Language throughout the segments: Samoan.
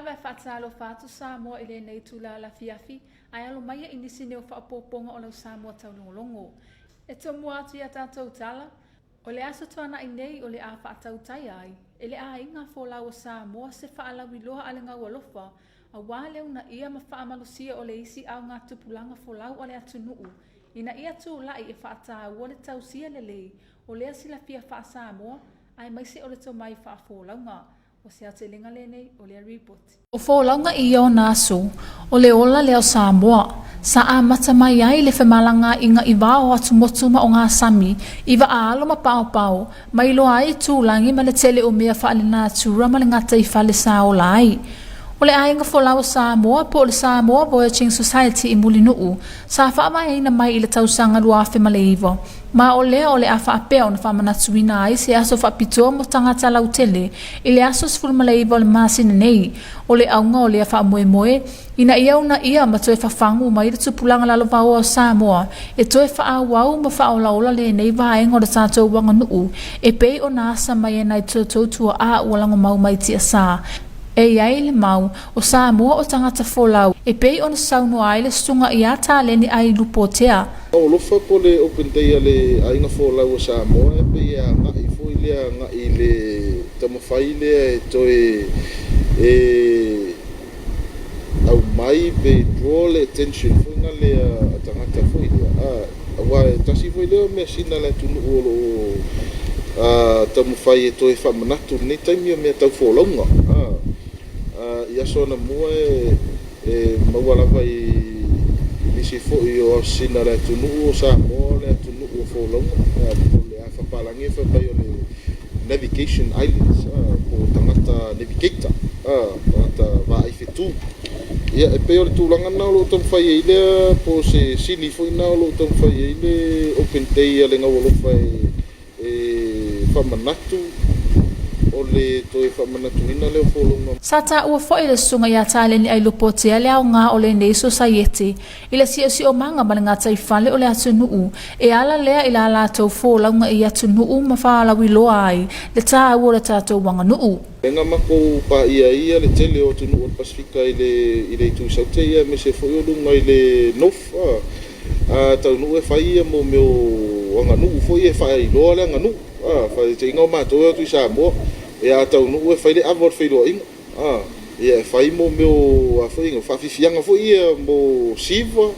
lava e faatalofa atu Samoa i lenei itula afiafi, ae alo maia i nisi nei o faaopoopoga o lau Samoa taulogologo. E tomua atu i a tatou tala, o le aso tuanai nei o le a faatautaia ai e le Aiga Folau o Samoa se faalauiloa a le Gaualofa aua le uunaia ma faamalosia o le isi augatupulaga folau a le atunuu ina ia tulai e faataua le tausia lelei o lea silafia faa-Samoa aemaise o le tomai faafolauga. O se aotelega lenei o lea ripoti. O folauga i ia ona aso, o le ola lea o Samoa, sa amata mai ai le femalagaaiga i va o atumotu ma ogasami, i vaaalo ma paopao, ma iloa ai itulagi ma le tele o mea faalenatura ma le gataifale sa ola ai. O le Aiga Folau o Samoa po o le Samoa Voyaging Society i Mulinuu, sa faavaeina mai i le tausaga 2009, Ma o lea o le a faapea ona faamanatuina ai se aso faapitoa mo tagata lautele i le aso 19 o le masina nei. O le auga o lea faamoemoe, ina ia uunaia ma toe fafagu mai le tupulaga lalovaoa o Samoa e toe faaauau ma faaolaola lenei vaega o le tatou aganuu e pei ona asa mai e nai toutou tuaa ua lagomau mai tiasa. E i ai le mau, o Samoa o tagata folau, e pei ona saunoa ai le susuga ia Taleni Ailupotea. O alofa po o le Open Day a le Aiga Folau o Samoa e pei e agai foi lea agai i le taumafai lea e toe e aumai pe draw le attention foi na lea a tagata foi lea a aua e tasi foi lea o measina a le atunuu o lo o taumafai e toe faamanatu i lenei taimi o mea tau folauga a i aso anamua e E maua lava i nisi foi o aosina a le atunuu o Samoa o le atunuu o folauga, po o le a faapalagi e fai mai o le Navigation Islands, po o tagata navigator, tagata vaai fetu. Ia, e pei o le tulaga lena o lo o taumafai ai lea, po o se sini foi lena o lo o taumafai ai le Open Day a le Gaualofa e E faamanatu, o le toe faamanatuina lea o folauga. Sa taua foi e le Susuga ia Taleni Ailupotea le aoga o lenei sosaiete i le siosiomaga ma le gataifale o le atunuu e ala lea i la latou folauga i atunuu ma faalauiloa ai le taua o le tatou aganuu. Lea na matou paia ai le tele o atunuu o le Pasefika i le itu i Saute aemaise foi o luga i le North. A taunuu e fai ia mo mea o aganuu foi e faailoa le aganuu. A, faataitaiga o matou e o atu i Samoa, ia a taunuu e fai le ava o le feiloaiga. A, ia e fai mo mea o a foi faafiafiaga foi ia mo siva,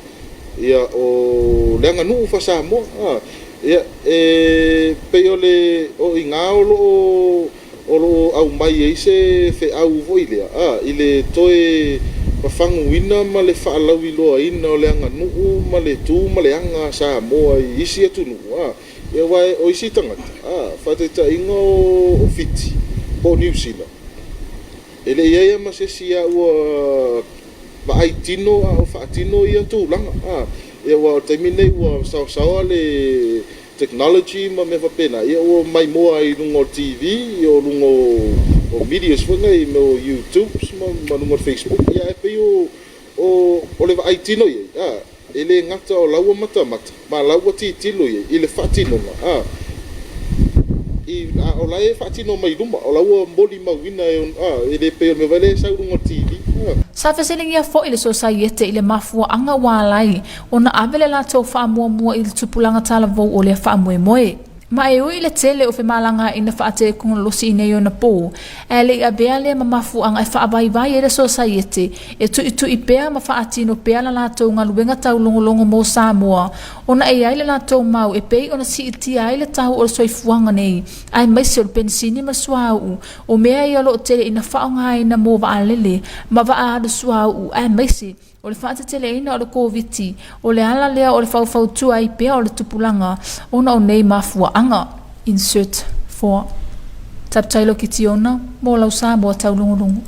ia o le aganuu faa-Samoa. A, ia e pei o le o i ina o lo o o lo o aumai ai se feau foi lea i le toe fafaguina ma le faalauiloaina o le aganuu ma le tu ma le aga a Samoa i isi atunuu, aua o isi tagata, faataitaiga o Fiti po o Niu Sila, e le i i ai lava ma se isi ua vaai tino a o faatino ia tulaga. Aua o le taimi lenei ua saosaoa le technology ma mea faapena, ia ua maimoa ai i luga o le TV, ia o luga o medias foi nei, mea o YouTubes ma luga o le Facebook, ia ae pei o, o, o le vaai tino i ai, a, e le gata o la ua matamata, ma la ua tilotilo i ai i le faatinoga, a, i, a o la e faatino mai luma, o la ua molimauina e, a, e le pei o le mea foi lea e sau i luga o le TV, a. Sa fesiligia foi le Sosaiete i le mafuaaga ua ala ai ona ave le latou faamuamua i le tupulaga talavou o lea faamoemoe. Ma e ui i le tele o femalagaaiga faatekonolosi i nei ona pō, ae le i avea lea ma mafuaaga e faavaivai ai le Sosaiete e tuitui pea ma faatino pea la latou galuega taulogologo mo Samoa ona e i ai le latou mau e pei ona siitia ai le tau o le soifuaga nei aemaise o le penisini ma le suauu o mea ia o lo o tele ina faaaogaina mo vaalele ma vaa alu suauu aemaise O le faateteleina o le Koviti, o le ala lea o le faufautua ai pea o le tupulaga ona o nei mafuaaga. Insert for Subtitle Kitiona mo lau Samoa taulogologo.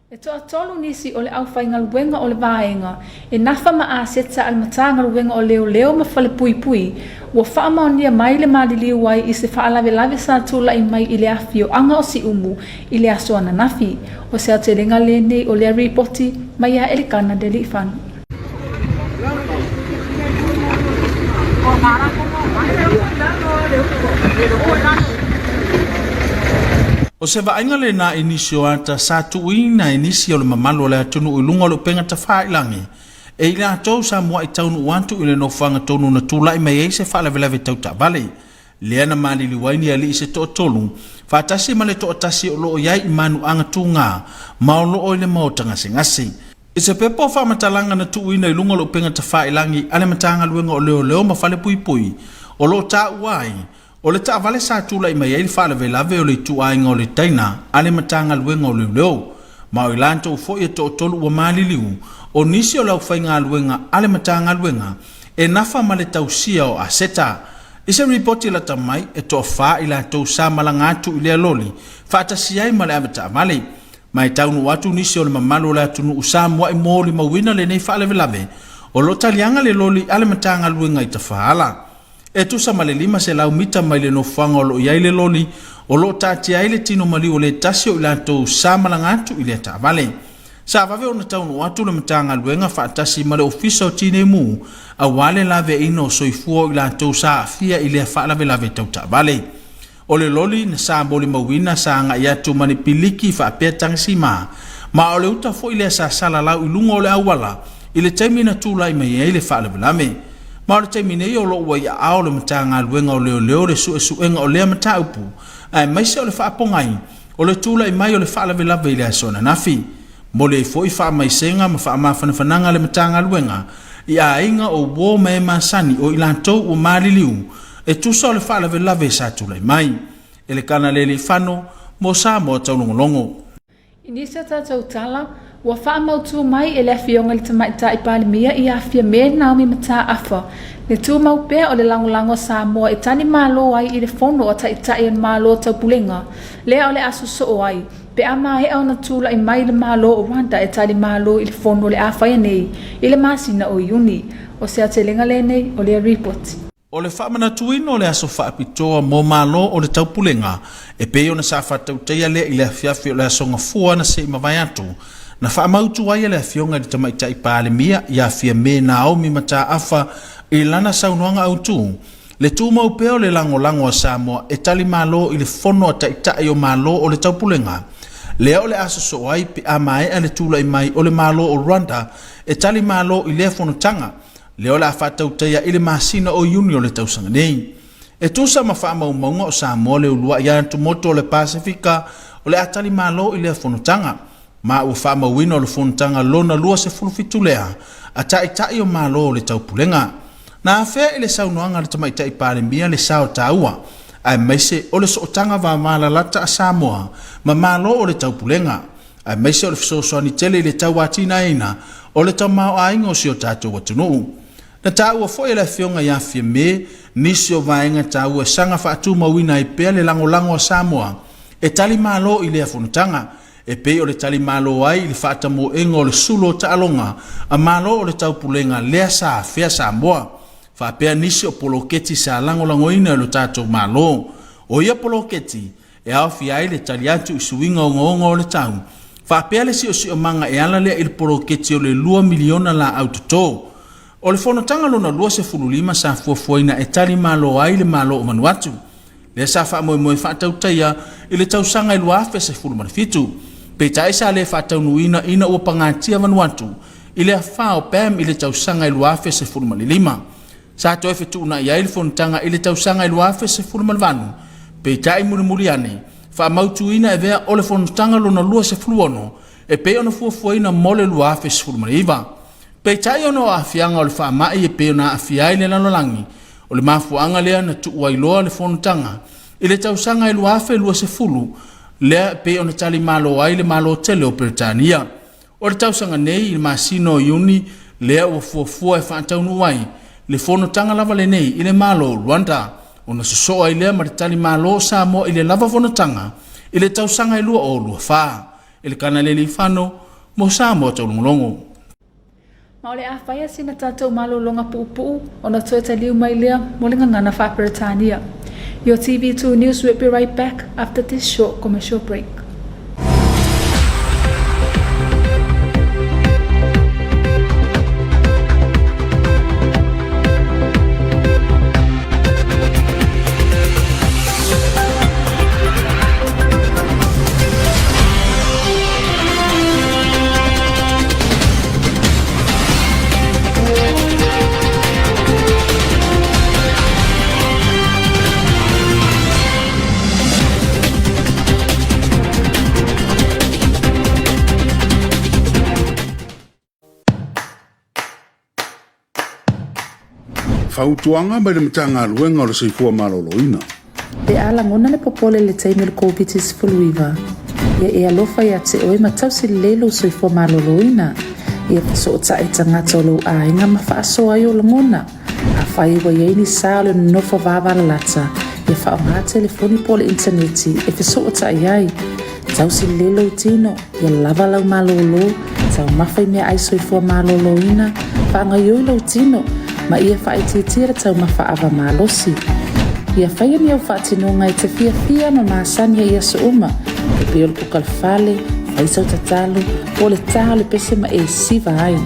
E toatolu nisi o le aufaigaluega o le vaega e nafa ma aseta a le Matagaluega o Leoleo ma Falepuipui ua faamaonia mai le maliliu ai i se faalavelave sa tulai mai i le afioaga o Siumu i le aso ananafi. O se aotelega lenei o lea ripoti mai ia Elikana Lealiifano. O se vaaiga lena i nisi o ata sa tuuina e nisi o le mamalu o le atunuu i luga o le upega tafailagi e i latou sa muai taunuu atu i le nofoaga tonu na tulai mai ai se faalavelave tau taavale, lea na maliliu ai ni alii se toatolu faatasi ma le toatasi o lo o i ai i manuaga tuga ma o lo o i le maota gasegase. I se pepa o faamatalaga na tuuina i luga o le upega tafailagi a le Matagaluega o Leoleo ma Falepuipui, o lo o taua ai, o le taavale sa tulai mai ai le faalavelave o le ituaiga o le Dyna a le Matagaluega o Leoleo, ma o i latou foi e toatolu ua maliliu, o nisi o le aufaigaluega a le Matagaluega e nafa ma le tausia o aseta. I se ripoti lata mai, e toafa i latou sa malaga atu i lea loli faatasi ai ma le avetaavale, ma e taunuu atu nisi o le mamalu o le atunuu sa muai molimauina lenei faalavelave o lo o taliaga le loli a le Matagaluega i Tafaala. E tusa ma le 500 mita mai le nofoaga o lo o i ai le loli o lo o taatia ai le tino maliu o le tasi o i latou sa malaga atu i lea taavale. Sa vave ona taunuu atu le Matagaluega faatasi ma le Ofisa o Tinei Mu aua le laveaiina o soifua o i latou sa aafia i lea faalavelave tau taavale. O le loli na sa molimauina sa agai atu ma ni piliki faapea tagasima, ma o le uta foi lea sa salalau i luga o le auala i le taimi na tulai mai ai le faalavelave. Ma o le taimi nei o lo o ua i aao o le Matagaluega o Leoleo le suesuega o lea mataupu, aemaise o le faapogai o le tulai mai o le faalavelave i le aso ananafi. Momoli ai foi faamaisega ma faamafanafanaga a le Matagaluega i aiga o uo ma e masani o i latou ua maliliu e tusa o le faalavelave sa tulai mai. Elekana Lealiifano mo Samoa Taulogologo. I nisi o tatou tala, ua faamautū mai e le Afioga i le Tamaitai Palemia ia Fiame Naomi Mataafa le tumau pea o le lagolago a Samoa e tali malo ai i le Fono a Taitai o le Malo Taupulega lea o le a sosoo ai pe a maea ona tulai mai le Malo o Rwanda e tali malo i le Fono o le a faia nei i le masina o Iuni. O se aotelega lenei o lea ripoti. O le faamanatuina o le aso faapitoa mo Malo o le Taupulega e pei ona sa faatautaia lea i le afiafi o le Aso Gafua na se i mavae atu, na faamautu ai e le Afioga i le Tamaitai Palemia ia Fiame Naomi Mataafa i lana saunoaga autu le tumau pea o le lagolago a Samoa e tali malo i le Fono a Taitai o Malo o le Taupulega lea o le a sosoo ai pe a maea le tulai mai o le Malo o Rwanda e tali malo i lea fonotaga lea o le a faatautaia i le masina o Iuni o le tausaga nei. E tusa ma faamaumauga o Samoa le uluai atumotu o le Pasefika o le a tali malo i lea fonotaga, ma ua faamauina o le fonotaga lona 27 lea a Taitai o Malo o le Taupulega. Na afea i le saunoaga a le Tamaitai Palemia le sao taua aemaise o le sootaga vavalalata a Samoa ma Malo o le Taupulega, aemaise o le fesoasoani tele i le tauatinaeina o le tamaoaiga o si o tatou atunuu. Na taua foi e le Afioga ia Fiame nisi o vaega taua e saga faatumauina ai pea le lagolago a Samoa e tali malo i lea fonotaga, e pei o le tali malo ai i le faatamoega o le sulu o taaloga a Malo o le Taupulega lea sa afea Samoa, faapea nisi o poloketi sa lagolagoina e lo tatou Malo. O ia poloketi, e aofia ai le tali atu i suiga ogaoga o le tau, faapea le siosiomaga e ala lea i le poloketi o le $2 miliona laau toto. O le fonotaga lona 25 sa fuafuaina e tali malo ai le Malo o Vanuatu, lea sa faamoemoe faatautaia i le tausaga e 2017. Peitai sa le faataunuuina ina ua pagatia Vanuatu i le afa o Pam i le tausaga e 2015. Sa toe fetuunai ai le fonotaga i le tausaga e 2018, peitai mulimuli ane, faamautuina e avea o le fonotaga lona 26 e pei ona fuafuaina mo le 2019. Peitai ona o aafiaga o le faamai e pei ona aafia ai le lalolagi, o le mafuaaga lea na tuu ai loa le fonotaga i le tausaga e 2020, lea e pei ona tali malo ai le Malo tele o Peretania. O le tausaga nei i le masina o Iuni lea ua fuafua e faataunuu ai le fonotaga lava lenei i le Malo o Rwanda, ona sosoo ai lea ma le tali malo o Samoa i le lava fonotaga i le tausaga e 2024. Elekana Lealiifano mo Samoa Taulogologo. Ma o le a faia sina tatou malologa puupuu ona toe taliu mai lea mo le gagana faa-Peretania. Your TV2 News will be right back after this short commercial break. Fautuaga mai le Matagaluega o le Soifua Maloloina. Pe a lagona le popole i le taimi o le Koviti-19, ia e alofa ia te oe ma tausi lelei lou soifua maloloina. Ia fesootai i tagata o lou aiga ma faasoa ai ou lagona. Afai ua i ai ni sa o le nonofo vavalalata, ia faaaoga telefoni po o le initaneti e fesootai ai. Tausi lelei lou tino, ia lava lau malōlō, taumafa i meaai soifua malōlōina, faagaoioi lou tino, ma ia faaitiitia le taumafa ava malosi. Ia faia ni au faatinoga e te fiafia ma masani ai i aso uma, e pei o le kuka fale, fai sau tatalo, po o le tā o le pese ma e siva ai.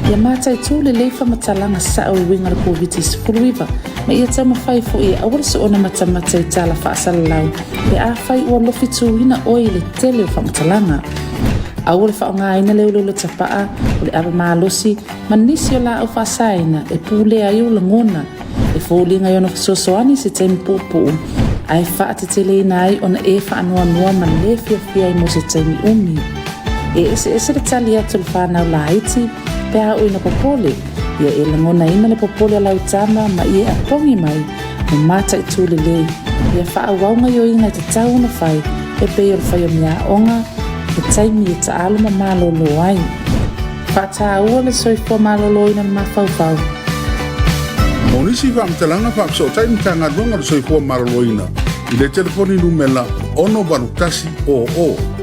Ia mataitū lelei faamatalaga sa'o e uiga i le Koviti-19, ma ia taumafai foi e aua le soona matamata i tala faasalalau pe afai ua lofituina oe i le tele o faamatalaga. Aua le faaaogaina le uleule tapaa, o le ava malosi, ma nisi o laau faasaina e pulea ai ou lagona, e foliga i ona fesoasoani i se taimi puupuu, ae faateteleina ai ona e faanoanoa ma lē fiafia ai mo se taimi umi. E eseese le tali atu a le fanau laiti pe a oo ina popole, ia e lagonaina le popole a lau tama ma ia e apogi mai ma mataitū lelei. Ia faaauau gaoioiga e tatau ona fai e pei o le fai o meaaoga, le taimi e taalo ma malōlō ai. Faataua le soifua malōlōina o le mafaufau. Mo nisi faamatalaga faafesootai Matagaluega o le Soifua Maloloina i le telefoni numela 68100.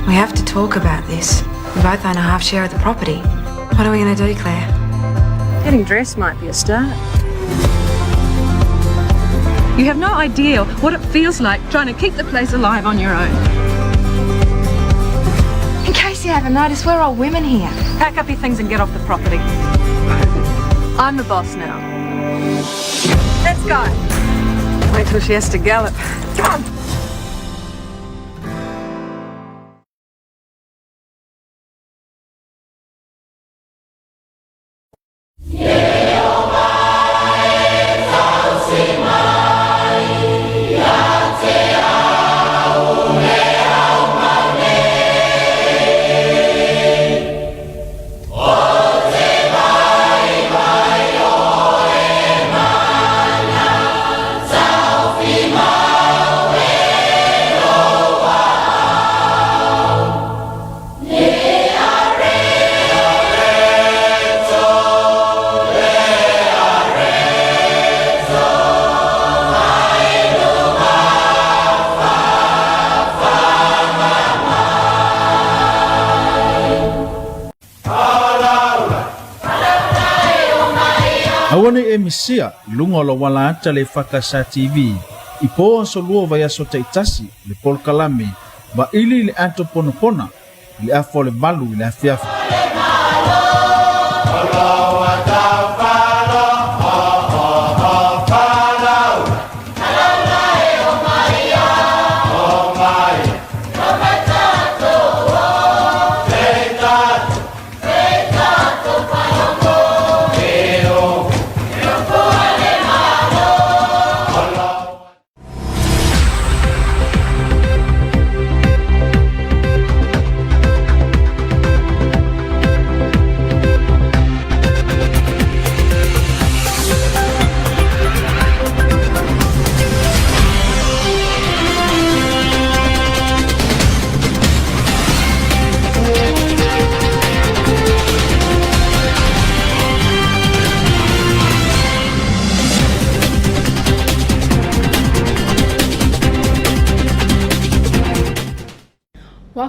We have to talk about this. We both own a half share of the property. What are we going to do, Claire? Getting dressed might be a start. You have no idea what it feels like trying to keep the place alive on your own. In case you haven't noticed, we're all women here. Pack up your things and get off the property. I'm the boss now. Let's go. Wait till she has to gallop. Come on. Aua nei e misia i luga o lou ala ata le EFKS TV i po aso lua o vaiaso taitasi le polokalame Vaili i le ato ponapona i le afa o le valu i le afiafi.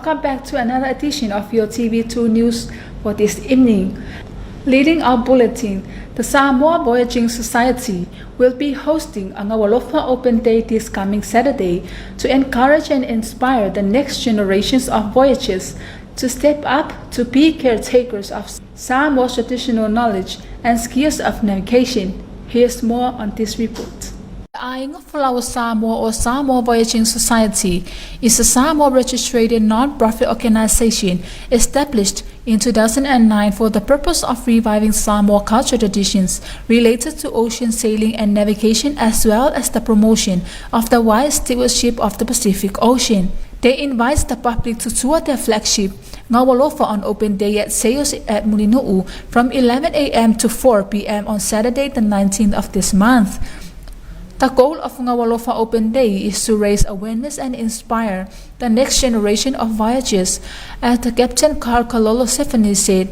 Welcome back to another edition of your TV2 News for this evening. Leading our bulletin, the Samoa Voyaging Society will be hosting a Gaualofa Open Day this coming Saturday to encourage and inspire the next generations of voyagers to step up to be caretakers of Samoa's traditional knowledge and skills of navigation. Here's more on this report. The Aiga Folau o Samoa or Samoa Voyaging Society is a Samoa registered non-profit organization established in 2009 for the purpose of reviving Samoa cultural traditions related to ocean sailing and navigation as well as the promotion of the wise stewardship of the Pacific Ocean. They invite the public to tour their flagship, Gaualofa, on open day at Sales at Mulinu'u from 11 a.m. to 4 p.m. on Saturday the 19th of this month. The goal of Gaualofa Open Day is to raise awareness and inspire the next generation of voyagers, as the Captain Carl Kalolo Stephanie said.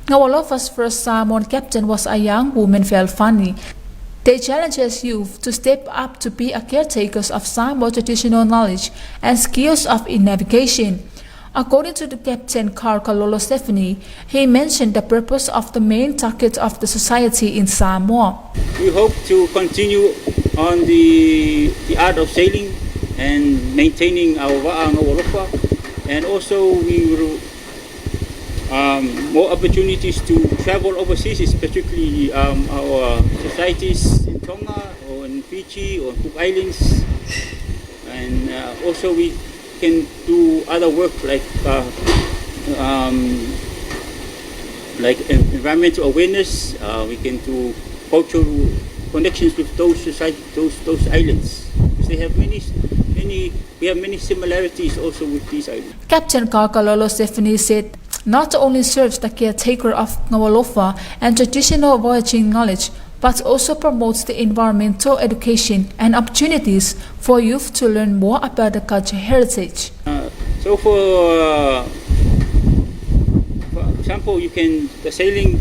Gaualofa's first Samoan captain was a young woman Fealofani. They challenged youth to step up to be a caretakers of Samoa traditional knowledge and skills of navigation. According to the captain Carl Kalolo Stephanie, he mentioned the purpose of the main target of the society in Samoa. We hope to continue on the art of sailing and maintaining our va'a Gaualofa, and also we will more opportunities to travel overseas, particularly our societies in Tonga or in Fiji or Cook Islands, and also we can do other work like environmental awareness. We can do cultural connections with those society, those islands. Because they have many, many. We have many similarities also with these islands. Captain Kakalolo Stephanie said, not only serves the caretaker of Gaualofa and traditional voyaging knowledge, but also promotes the environmental education and opportunities for youth to learn more about the cultural heritage. So for example, you can the sailing,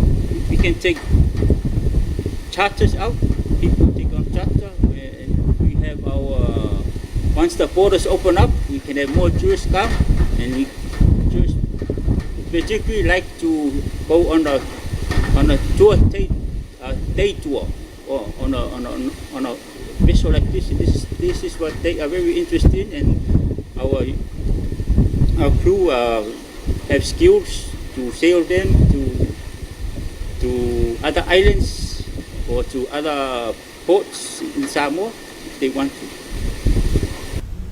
we can take charters out. People take on charter, and we have our once the borders open up, we can have more tourists come, and we tourists particularly like to go on a tour day, day tour or on a vessel like this. This is what they are very interested in, and our crew have skills to sail them to other islands or to other ports in Samoa if they want to.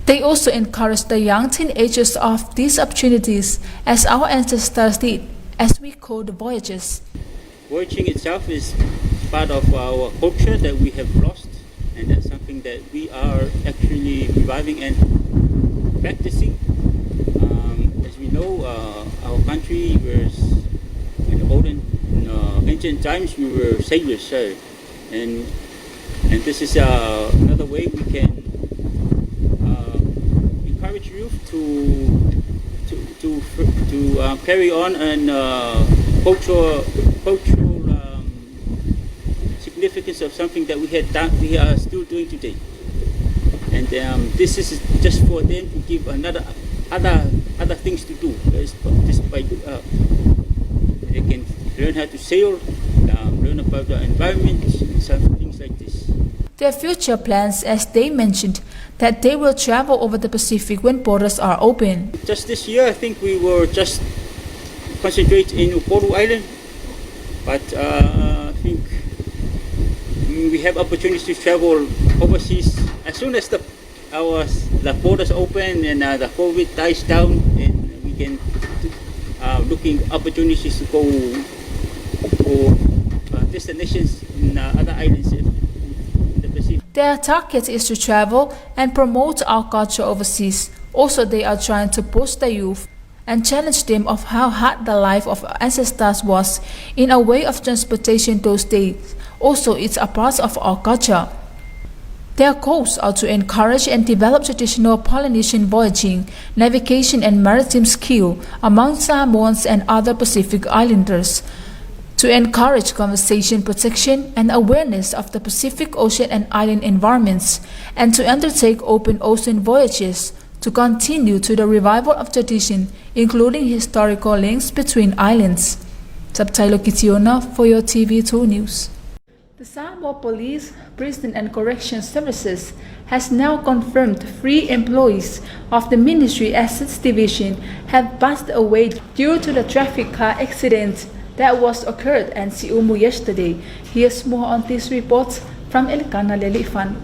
They also encourage the young teenagers of these opportunities, as our ancestors did, as we call the voyages. Voyaging itself is part of our culture that we have lost, and that's something that we are actually reviving and practicing. As we know, our country was, in the olden, in, ancient times, we were sailors, and this is another way we can encourage youth to carry on and cultural significance of something that we had done, we are still doing today. And this is just for them to give another other things to do. Just by they can learn how to sail, learn about the environment, and some things like this. Their future plans, as they mentioned, that they will travel over the Pacific when borders are open. Just this year, I think we were just concentrate in Upolu Island, but I think we have opportunities to travel overseas as soon as the borders open and the COVID dies down, and we can looking opportunities to go for destinations in other islands in the Pacific. Their target is to travel and promote our culture overseas. Also, they are trying to push the youth and challenge them of how hard the life of ancestors was in a way of transportation those days. Also, it's a part of our culture. Their goals are to encourage and develop traditional Polynesian voyaging, navigation and maritime skill among Samoans and other Pacific Islanders, to encourage conservation protection and awareness of the Pacific Ocean and island environments, and to undertake open ocean voyages to continue to the revival of tradition, including historical links between islands. Subtitle Kitiona for your TV2 News. The Samoa Police, Prison and Correction Services has now confirmed three employees of the Ministry Assets Division have passed away due to the traffic car accident that was occurred at Siumu yesterday. Here's more on this report from Elkana Lelifan.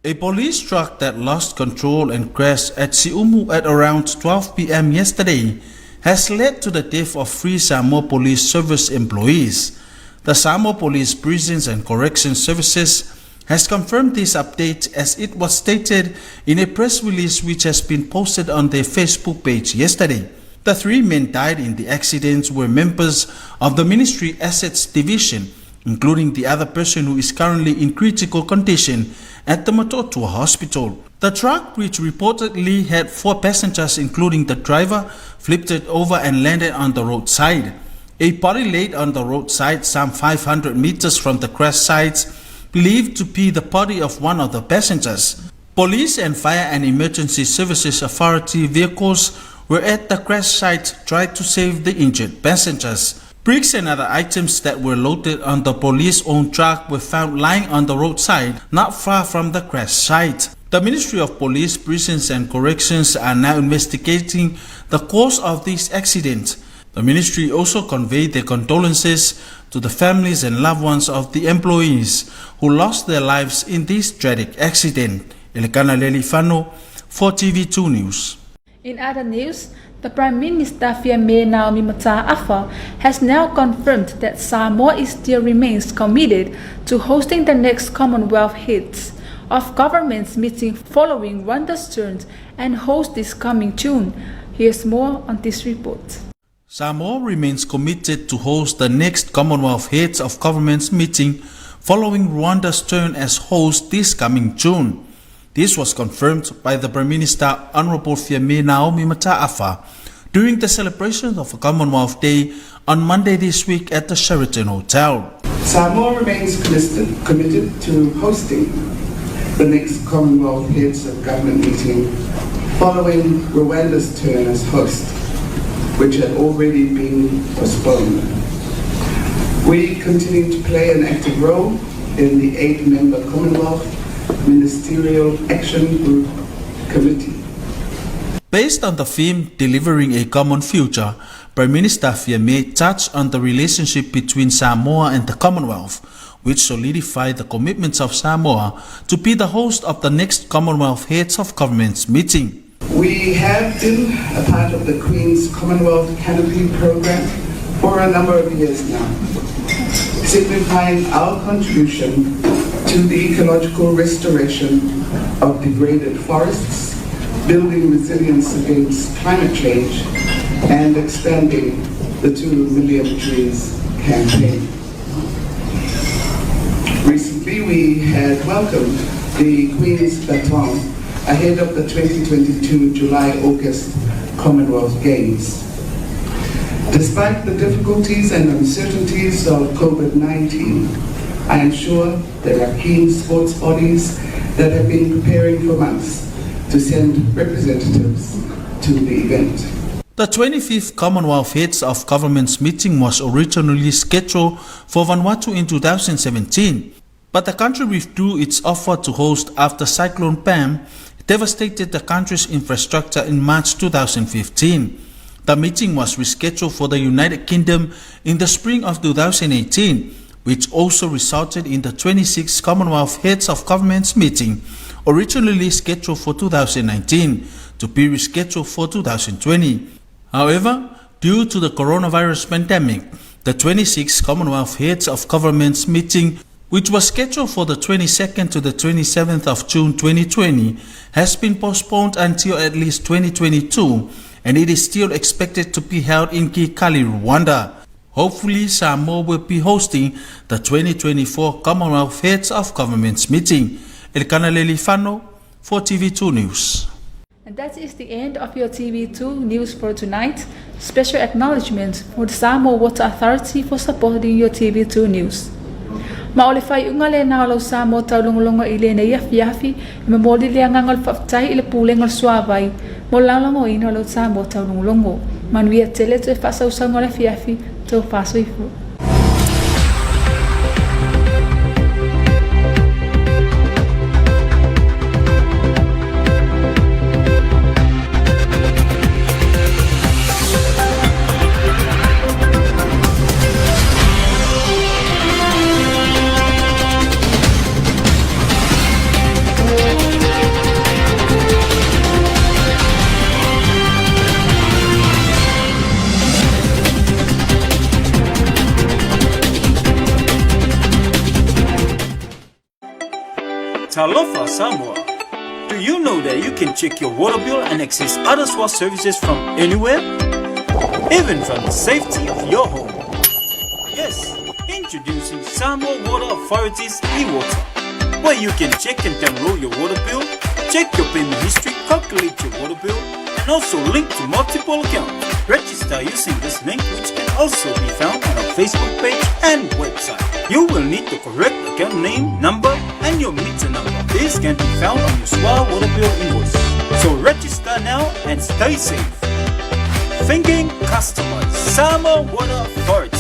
A police truck that lost control and crashed at Siumu at around 12 p.m. yesterday has led to the death of three Samoa Police Service employees. The Samoa Police Prisons and Correction Services has confirmed this update as it was stated in a press release which has been posted on their Facebook page yesterday. The three men died in the accidents were members of the Ministry Assets Division, including the other person who is currently in critical condition at the Motootua Hospital. The truck, which reportedly had four passengers including the driver, flipped it over and landed on the roadside. A body laid on the roadside some 500 meters from the crash site, believed to be the body of one of the passengers. Police and Fire and Emergency Services Authority vehicles were at the crash site trying to save the injured passengers. Bricks and other items that were loaded on the police-owned truck were found lying on the roadside not far from the crash site. The Ministry of Police, Prisons and Corrections are now investigating the cause of this accident. The ministry also conveyed their condolences to the families and loved ones of the employees who lost their lives in this tragic accident. Elekana Lelifano for TV2 News. In other news, the Prime Minister Fiame Naomi Mata'afa has now confirmed that Samoa is still remains committed to hosting the next Commonwealth Heads of Governments meeting following Rwanda's turn and host this coming June. Here's more on this report. Samoa remains committed to host the next Commonwealth Heads of Governments meeting following Rwanda's turn as host this coming June. This was confirmed by the Prime Minister Honorable Fiame Naomi Mata'afa during the celebration of Commonwealth Day on Monday this week at the Sheraton Hotel. Samoa remains committed to hosting the next Commonwealth Heads of Government meeting following Rwanda's turn as host, which had already been postponed. We continue to play an active role in the eight-member Commonwealth Ministerial Action Group Committee. Based on the theme Delivering a Common Future, Prime Minister Fiame touched on the relationship between Samoa and the Commonwealth, which solidified the commitments of Samoa to be the host of the next Commonwealth Heads of Governments meeting. We have been a part of the Queen's Commonwealth Canopy Program for a number of years now, signifying our contribution to the ecological restoration of degraded forests, building resilience against climate change, and expanding the 2 million trees campaign. Recently, we had welcomed the Queen's Baton ahead of the 2022 July-August Commonwealth Games. Despite the difficulties and uncertainties of COVID-19, I am sure there are keen sports bodies that have been preparing for months to send representatives to the event. The 25th Commonwealth Heads of Governments meeting was originally scheduled for Vanuatu in 2017, but the country withdrew its offer to host after Cyclone Pam devastated the country's infrastructure in March 2015. The meeting was rescheduled for the United Kingdom in the spring of 2018, which also resulted in the 26th Commonwealth Heads of Governments meeting, originally scheduled for 2019, to be rescheduled for 2020. However, due to the coronavirus pandemic, the 26th Commonwealth Heads of Governments meeting which was scheduled for the 22nd to the 27th of June 2020, has been postponed until at least 2022, and it is still expected to be held in Kigali, Rwanda. Hopefully, Samoa will be hosting the 2024 Commonwealth Heads of Governments meeting. Elkana Lelifano for TV2 News. And that is the end of your TV2 news for tonight. Special acknowledgement for the Samoa Water Authority for supporting your TV2 news. Ma o le faaiuga lena o lau Samoa taulogologo i lenei afiafi, e momoli le agaga o le faafetai i le Pulega o le Suavai mo le lagolagoina o lau Samoa taulogologo. Manuia tele toe faasausauga o le afiafi, tofa soifua. Talofa Samoa. Do you know that you can check your water bill and access other SWA services from anywhere? Even from the safety of your home. Yes, introducing Samoa Water Authority's eWater, where you can check and download your water bill, check your payment history, calculate your water bill, and also link to multiple accounts. Register using this link, which can also be found on our Facebook page and website. You will need the correct account name, number, and your meter number. This can be found on your SWA water bill invoice. So register now and stay safe. Thinking customers, Samoa Water Authority.